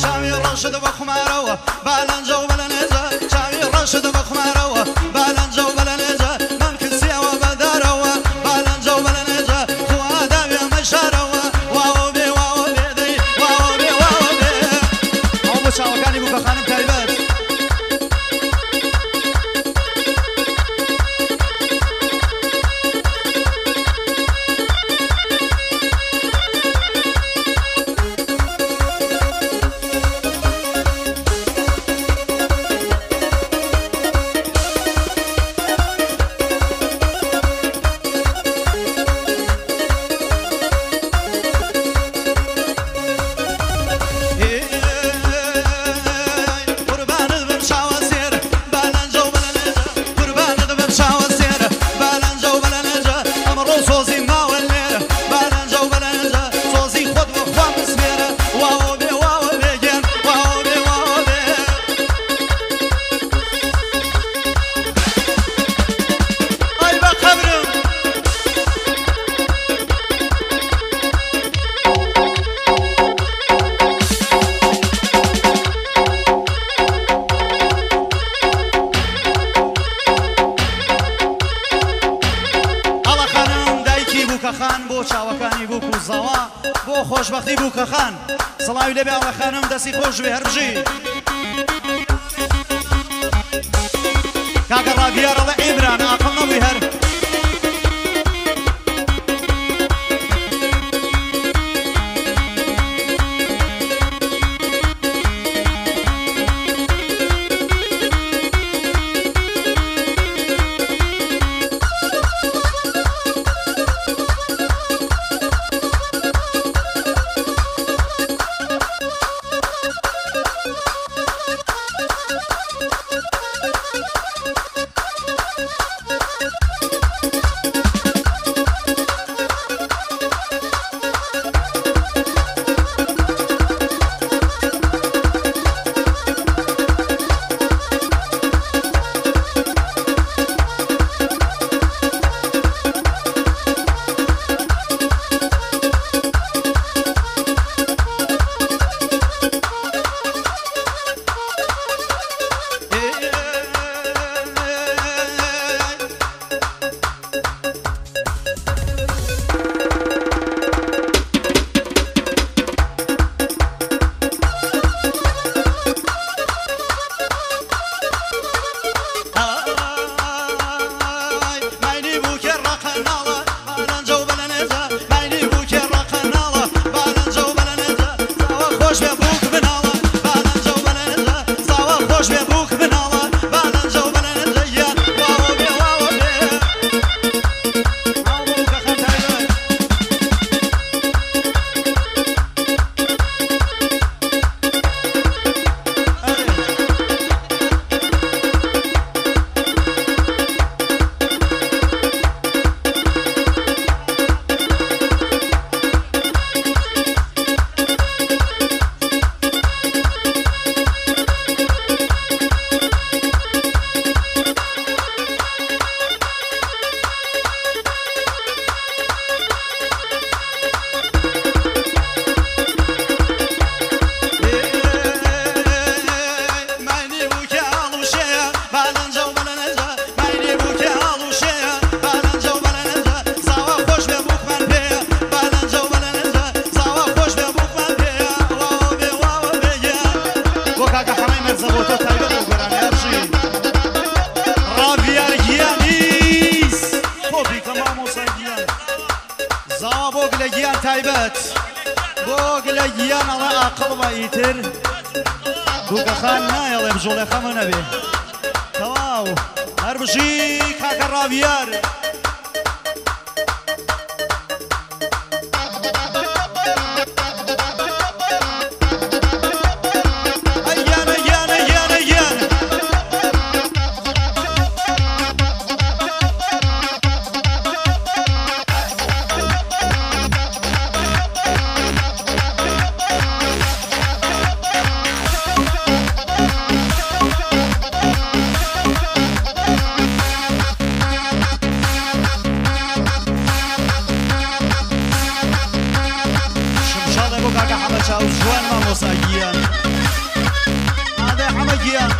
چاوی ڕەشت بە خومارەوە بالەنجە و بەلەنێزە چاوی ڕەشت بە خومارەوە بالەنجە و بەلەنێزە مەمکسیەوە بەدارەوە بالەنجە و بەلەنێزە خوا داوێ مەشارەوە واوە بێ واوە بێ دەی واوە بێ واوە بێ ئەو بۆ چاوەکانی بوو کە خانم تایبەت. خۆشبەختی بوو کە خان سڵاوی لێبێ ئاڵە خانم دەستی خۆش بێ هەربژی. کاکە ڕاڤیار ئەڵێ ئیمران ئاقڵ نەبووی هەر. تایبەت بۆ گلە گیان ئەڵێ ئاقڵ بە ئیتر بووکەخان نایەڵێ بژۆڵێ خەمە نەبێ. تەواو هەر بژی کاکە ڕاویار. کاکە حەمە چاو جوان مامۆستا گیان. ئادە حەمە گیان.